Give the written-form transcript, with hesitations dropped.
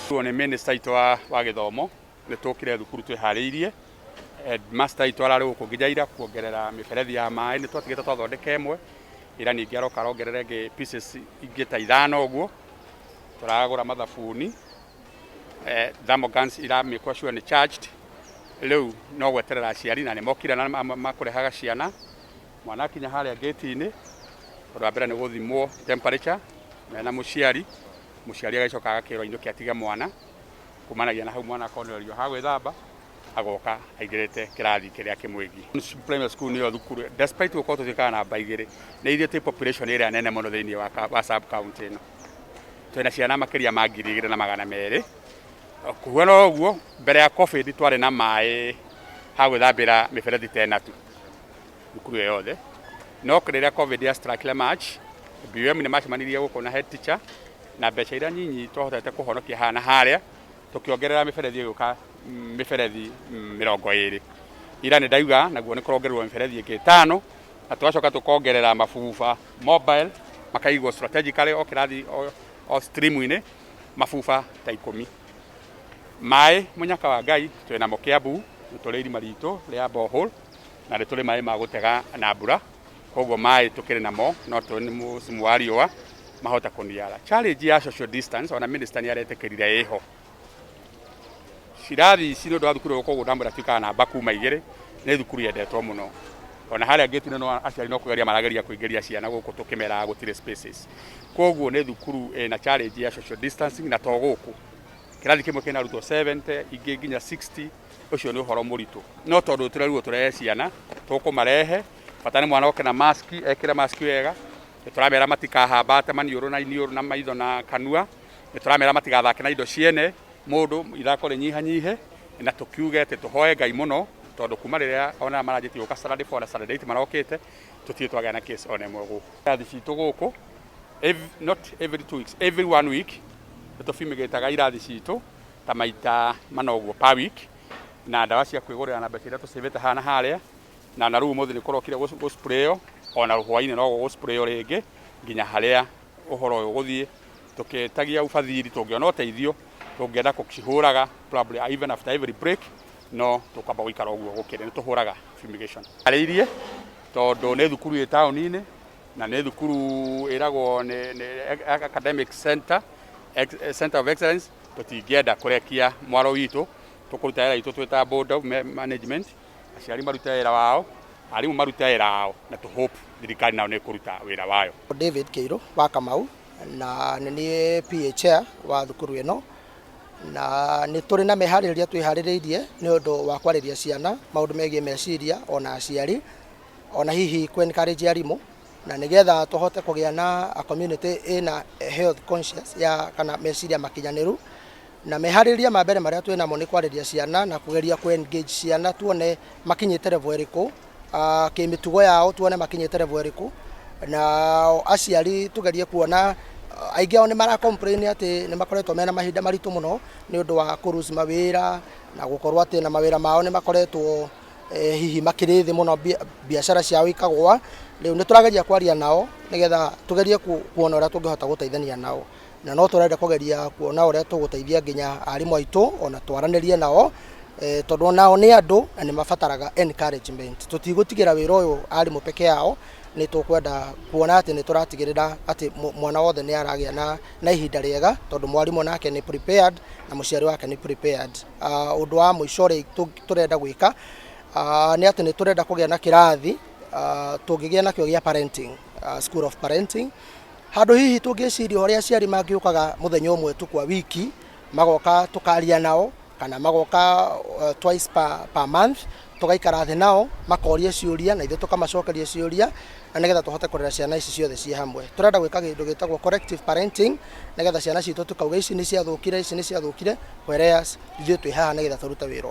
Nĩ minister itũ wa gĩthomo, nĩ tũkire thukuru twĩharĩirie. Headmaster itũ ararĩ gũkũ nginya ira kuongerera mĩberethi ya maĩ, nĩ twatigĩte twathondeka ĩmwe ira, ningĩ aroka arongerera ĩngĩ pieces ingĩ ta 5 ũguo. Tũragũra mathabuni, thermal guns iramĩkwo sure nĩ charged. Rĩu no gweterera aciari, na nĩ mokire na makũrehaga ciana. Mwana akinya harĩa gate-inĩ, ũndũ wa mbere nĩ gũthimwo temperature mena mũciari. Mũciari agĩcoka agakĩrwo ainũke atige mwana. Kumanagia na hau, mwana akonererio ha gwĩthamba, agoka aingĩrĩte kĩrathi kĩrĩa kĩmwĩgiĩ. Primary school nĩyo thukuru, despite gũkorwo tũtuĩkaga namba 2, nĩ ithuĩ twĩ population ĩrĩa nene mũno thĩinĩ wa sub county ĩno. Twĩna ciana makĩria ma 2200. Kuhuana ũguo, mbere ya COVID twarĩ na maĩ ha gwĩthambĩra mĩberethi ta 4 tu thukuru ĩyo yothe. No rĩrĩa COVID ya struck March, BOM nĩ macemanirie gũkũ na head teacher, na mbeca iria nyinyi twahotete kũhonokia haha na harĩa, tũkĩongerera mĩberethi, ĩgĩũka mĩberethi 20. Ira nĩ ndauga naguo nĩ kũrongererwo mĩberethi ĩngĩ 5, na tũgacoka tũkongerera mabuba mobile, makaigwo strategically o kĩrathi, o stream-inĩ, mabuba ta 10. Maĩ, mũnyaka wa Ngai, twĩnamo Kiambu, nĩ tũrĩ irima ritũ rĩa borehole, na nĩ tũrĩ maĩ ma gũtega na mbura. Koguo maĩ tũkĩrĩ namo, no tũ nĩ mũcimu wa riũa mahota kũniara. Challenge ya social distance, ona minister nĩ aretĩkĩrire ĩho cirathi ici nĩ ũndũ wa thukuru. Koguo ndamwĩra tuĩkaga namba kuma 2, nĩ thukuru yendetwo mũno. Ona harĩa ngĩti-inĩ no aciari no kũgeria marageria kũingĩria ciana gũkũ, tũkĩmeraga gũtirĩ spaces. Koguo nĩ thukuru ĩna challenge ya social distancing, na to gũkũ, kĩrathi kĩmwe kĩna arutwo 70, ingĩ nginya 60. Ũcio nĩ ũhoro mũritũ, no tondũ tũrerirwo tũrehe ciana, tũkũmarehe. Bata nĩ mwana oke na maski, ekĩre maski wega. Nĩ tũramera matikahambate maniũrũ na iniũrũ na maitho na kanua. Nĩ tũramera matigathake na indo ciene mũndũ, ithako rĩnyihanyihe, na tũkiuge atĩ tũhoe Ngai mũno, tondũ kuma rĩrĩa ona maranjĩtie gũka Saturday 4 na Saturday 8 marokĩte, tũtirĩ twagĩa na case ona ĩmwe gũkũ. Irathi citũ gũkũ, not every 2 weeks, every one week nĩ tũbimĩgĩtaga irathi citũ ta maita mana ũguo per week, na ndawa cia kwĩgũrĩra na mbeca iria tũcĩvĩte haha na harĩa. Na rĩu ũmũthĩ nĩ kũrokire gũsprayo, ona hwainĩ no gũgũsprayo rĩngĩ nginya harĩa ũhoro ũyũ ũgũthiĩ. Tũkĩtagia ũbathiri, tũngĩona ũteithio, tũngĩenda kũcihũraga probably even after every break, no tũkwamba gũikara ũguo gũkĩrĩ nĩ tũhũraga fumigation. Arĩirie tondũ nĩ thukuru ĩ taũni-inĩ, na nĩ thukuru ĩragwo nĩ academic center, center of excellence. Tũtingĩenda kũrekia mwaro witũ. Tũkũruta wĩra witũ twĩ ta board of management, aciari marute wĩra wao, arimũ marute wĩra wao, na tũ hope thirikari nayo nĩ ĩkũruta wĩra wayo. David Kĩirũ wa Kamau, na nĩ niĩ PA chair wa thukuru ĩno, na nĩ tũrĩ na meharĩrĩria twĩharĩrĩirie nĩ ũndũ wa kwarĩria ciana maũndũ megiĩ meciria, ona aciari, ona hihi kũ encourage arimũ, na nĩgetha tũhote kũgĩa na a community ĩna health conscious ya kana meciria makinyanĩru. Na meharĩrĩria ma mbere marĩa twĩ namo nĩ kwarĩria ciana na kũgeria kũ engage ciana, tuone makinyĩte level ĩrĩkũ kĩmĩtugo yao, tuone makinyĩte level ĩrĩkũ. Na aciari tũgerie kuona aingĩ ao nĩ mara complain atĩ nĩ makoretwo mena mahinda maritũ mũno nĩ ũndũ wa kũ lose mawĩra, na gũkorwo atĩ na mawĩra mao nĩ makoretwo hihi makĩrĩ thĩ mũno, biacara ciao ikagũa. Rĩu nĩ tũrageria kwaria nao nĩgetha tũgerie kuona ũrĩa tũngĩhota gũteithania nao, na no tũrenda kũgeria kuona ũrĩa tũgũteithia nginya arimũ aitũ, ona twaranĩrie nao, tondũ onao nĩ andũ na nĩ mabataraga encouragement. Tũtigũtigĩra wĩra ũyũ arimũ peke yao. Nĩ tũkwenda kuona atĩ nĩ tũratigĩrĩra atĩ mwana wothe nĩ aragĩa na ihinda rĩega, tondũ mwarimũ nake nĩ prepared na mũciari wake nĩ prepared. Ũndũ wa mũico ũrĩa tũrenda gwĩka nĩ atĩ nĩ tũrenda kũgĩa na kĩrathi tũngĩgĩa nakĩo gĩa parenting, school of parenting, handũ hihi tũngĩciria ũrĩa aciari mangĩũkaga mũthenya ũmwe tu kwa wiki, magoka tũkaria nao, kana magoka twice per month, tũgaikara thĩ nao, makoria ciũria na ithuĩ tũkamacokeria ciũria, na nĩgetha tũhote kũrera ciana ici ciothe ciĩ hamwe. Tũrenda gwĩka kĩndũ gĩtagwo collective parenting, nĩgetha ciana citũ tũkauga ici nĩ ciathũkire, ici nĩ ciathũkire, whereas ithuĩ twĩ haha nĩgetha tũrute wĩra.